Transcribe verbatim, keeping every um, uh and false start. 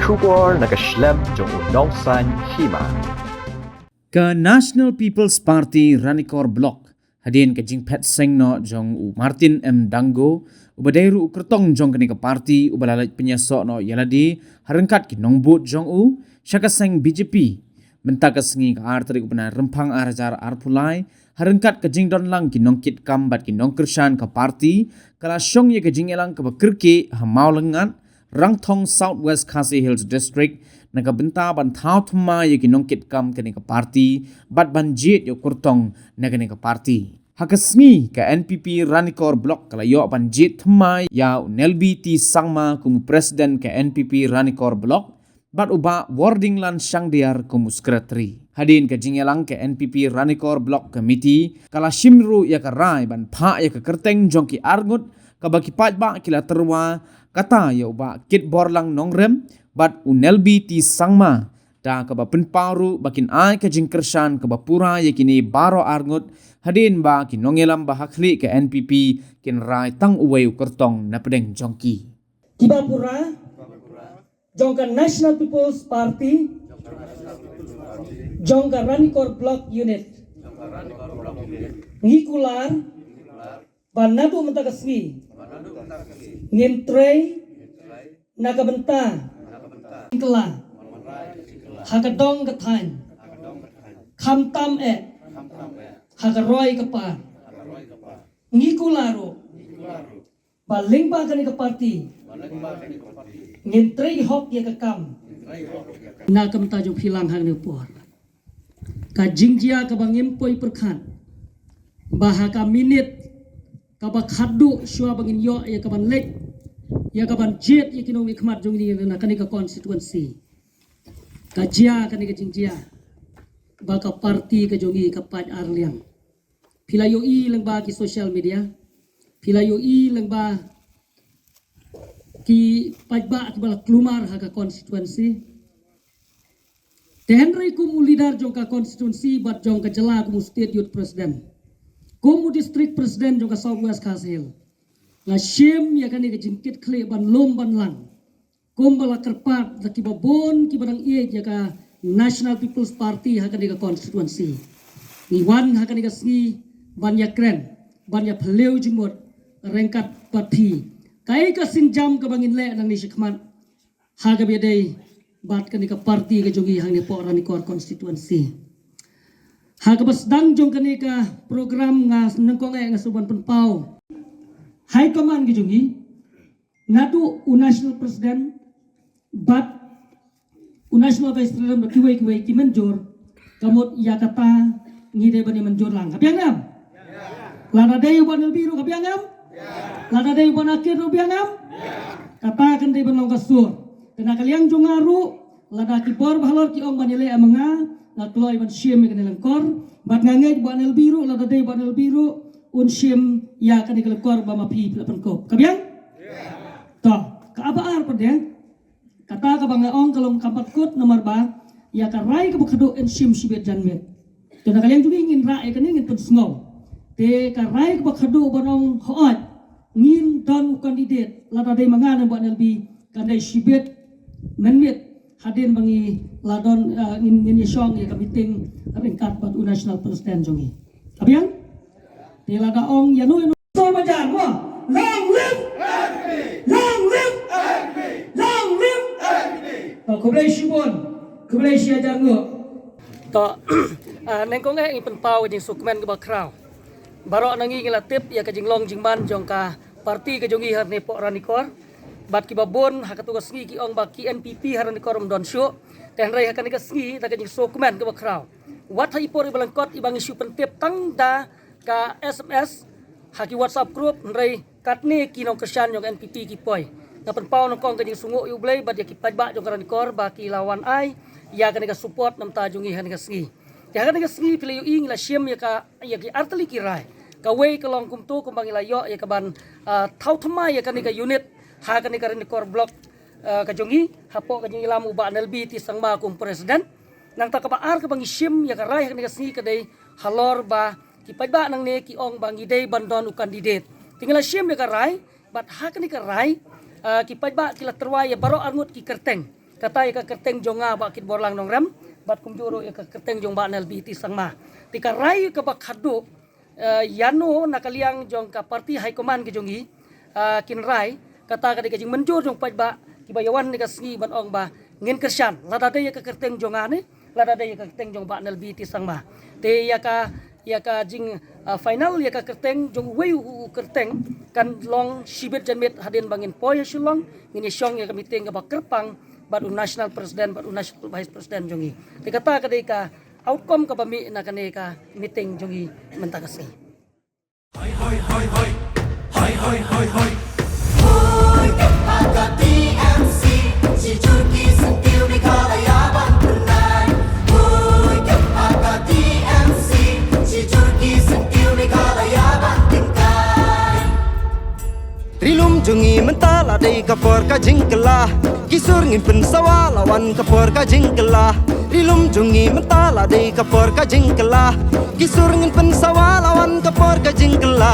Khubor na ka shlem jong u nongsaiñ hima. Ka National People's Party Ranikor Block, hadien ka jingphet seng noh jong u Martin M Dango, uba dei ruh u kyrtong jong kane ka party, uba la leit pynïasoh noh ïa lade ha ryngkat ki nongbud jong u sha ka seng B J P. Mynta ka sngi, ka ar tarik u bnai Rymphang ar hajar arphew lai, ha ryngkat ka jingdon lang ki nongkitkam bad ki nongkyrshan ka party, ka la shong ïa ka jingïalang kaba kyrkieh ha Mawlyngngad, Rangthong, South West Khasi Hills District, na ka bynta ban thaw thymmai ïa ki nongkitkam kane ka party bad ban jied ïa u kyrtong na kane ka party. Ha ka sngi, ka N P P Ranikor Block ka la ïoh ban jied thymmai ïa u Nelby T Sangma kum u President ka N P P Ranikor Block bad u Bah Wardingland Shangdiar kum u Secretary. Hadien ka jingïalang, ka N P P Ranikor Block Committee ka la shim ruh ïa ka rai ban phah ïa ka kyrteng jong ki arngut kaba ki paidbah ki la tyrwa, kata ïa u Bah Kitborlang Nongrem bad u Nelby T Sangma, da kaba pynpaw ruh ba kin ai ka jingkyrshan kaba pura ïa kine baroh arngut, hadien ba ki nongïalam ba ha khlieh ka N P P kin rai tang uwei u kyrtong na pdeng jong ki. Kiba pura jong ka National People's Party, jong ka Ranikor Block Unit, ngi kular ba naduh mynta ka sngi ngin trei na ka bynta kylla ha ka dong ka thaiñ, khamtam eh ha ka roi ka par. Ngi kular ruh ba lyngba kane ka party ngin trei hok ïa ka kam. Na ka bynta jong phi lang ha kane ka por, ka jingjia kaba ngim poi pyrkhat ba ha ka minit kaba khatduh shuwa ba ngin ïoh ïa kaban leit, ïa kaban jied ïa ki nongmihkhmat jong ngi na kane ka constituency, ka jia kane ka jingjia ba ka party ka jong ngi ka pait arliang. Phi la ïohi lyngba ki social media, phi la ïohi lyngba ki paidbah kiba la kulmar ha ka constituency. Te hynrei kum u leader jong ka constituency bad jong ka jylla kum u State Youth President, kum u District President jong ka South West Khasi Hills, nga shim ïa kane ka jingkitkhlieh ban lum ban lang kumba la kyrpad da kiba bun kiba dang ïeit ïa ka National People's Party ha kane ka constituency. Ngi wan ha kane ka sngi ban ïakren, ban ïaphylliew jingmut ryngkat bad phi kaei ka sienjam kaba ngin leh nangne shakhmat ha kaba ïadei bad kane ka party ka jong ngi hangne hapoh Ranikor constituency. Ha kaba sdang jong kane ka program, nga nyngkong eh nga sngewbha ban pynpaw High Command ka jong ngi, naduh u National President bad u National Vice President bad kiwei kiwei ki mynjur, ka mut ïa kata ngi dei ban ïa mynjur lang. Ka biang em? Lada dei u Bah Nelby ruh ka biang em? Lada dei u Bah Nakit ruh biang em? Kata kan dei ban long ka sur. Te na ka liang jong nga ruh, lada ki bor ba halor ki ong ban ïaleh ma nga, nga kloi ban shim ïa kane lyngkor. Bad nga ngeit Bah Nelby ruh, lada dei Bah Nelby ruh, un shim ïa kane ka lyngkor ba ma phi phi la pynkup. Ka biang? To, kaba ar pat de, kata kaba nga ong ka long kam pat kut namar ba ïa ka rai kaba khadduh yn shim shibit janmiet. Te na ka liang jong ngi ngin rah ïa kane, ngin pynsngew. Te ka rai kaba khadduh ban ong hooid ngin don u candidate, lada dei ma nga ne Bah Nelby, kan dei shibit mynmiet hadien ba ngi la don, eh, ngin, ngin ïa shong ïa ka meeting ryngkat bad u National President jong ngi. Ka biang? Te lada ong ïano ïano. Sor Bajar, wah. Long live! Long live! Long live! To, khublei shibun. Khublei shi hajar nguh. To, ah, nyngkong eh ngi pynpaw ka jingsngewkmen kaba khraw. Baroh na ngi ngi la tip ïa ka jinglong jingman jong ka party ka jong ngi hangne hapoh Ranikor. Bad kiba bun ha kato ka sngi ki ong ba ki N P P ha Ranikor ym don shuh. Te hynrei ha kane ka sngi da ka jingsngewkmen kaba khraw, wat ha i por iba lyngkot iba ngi shu pyntip tang da ka S M S ha ki WhatsApp group, hynrei katne ki nongkyrshan jong N P P ki poi. Nga pynpaw nyngkong ka jingsngewnguh ïa U Blei bad ïa ki paidbah jong ka Ranikor ba ki la wan ai ïa kane ka support na bynta jong ngi ha kane ka sngi. Te ha kane ka sngi phi la ïohi ngi la shim ïa ka, ïa ki artylli ki rai. Kawei ka long kumto kumba ngi la ïoh ïa kaban, ah, thaw thymmai ïa kane ka unit ha kane ka Ranikor Block, ah, ka jong ngi hapoh ka jingïalam u Bah Nelby T Sangma kum president. Nangta kaba ar kaba ngi shim ïa ka rai ha kane ka sngi ka dei halor ba ki paidbah nangne ki ong ba ngi dei ban don u candidate. Te ngi la shim ïa ka rai, bad ha kane ka rai, ah, ki paidbah ki la tyrwa ïa baroh arngut ki kyrteng. Kata ïa ka kyrteng jong nga Bah Kitborlang Nongrem, bad kumjuh ruh ïa ka kyrteng jong Bah Nel B T Sangma. Te ka rai kaba khatduh, eh, ïano na ka liang jong ka party high command ki jong ngi, eh, kin rai, kata ka dei ka jingmynjur jong paidbah kiba ïawan ne ka sngi ban ong ba ngin kyrshan, lada dei ïa ka kyrteng jong nga ne lada dei ïa ka kyrteng jong Bah Nel B T Sangma. Te ïa ka, ïa ka jing, ah, final ïa ka kyrteng jong uwei u kyrteng kan long shibit janmiet hadien ba ngin poi ha Shillong, ngin ïa shong ïa ka meeting kaba kyrpang bad u national president bad u national vice president jong ngi. Te kata ka dei ka outcome kaba mih na kane ka meeting jong ngi mynta ka sngi. Hoi, hoi, hoi, hoi. Hoi, hoi, hoi, hoi. Hoi, kep ha ka T M C. Shi jur ki syntiew Meghalaya ban pynai. Hoi, kep ha ka T M C. Shi jur ki syntiew Meghalaya ban tyngkai. Ri lum jong ngi mynta la dei ka por ka jingkylla. Ki sur ngin pynsawa la wan ka por ka jingkylla. Ri lum jong ngi mynta la dei ka por ka jingkylla. Ki sur ngin pynsawa la wan ka por ka jingkylla.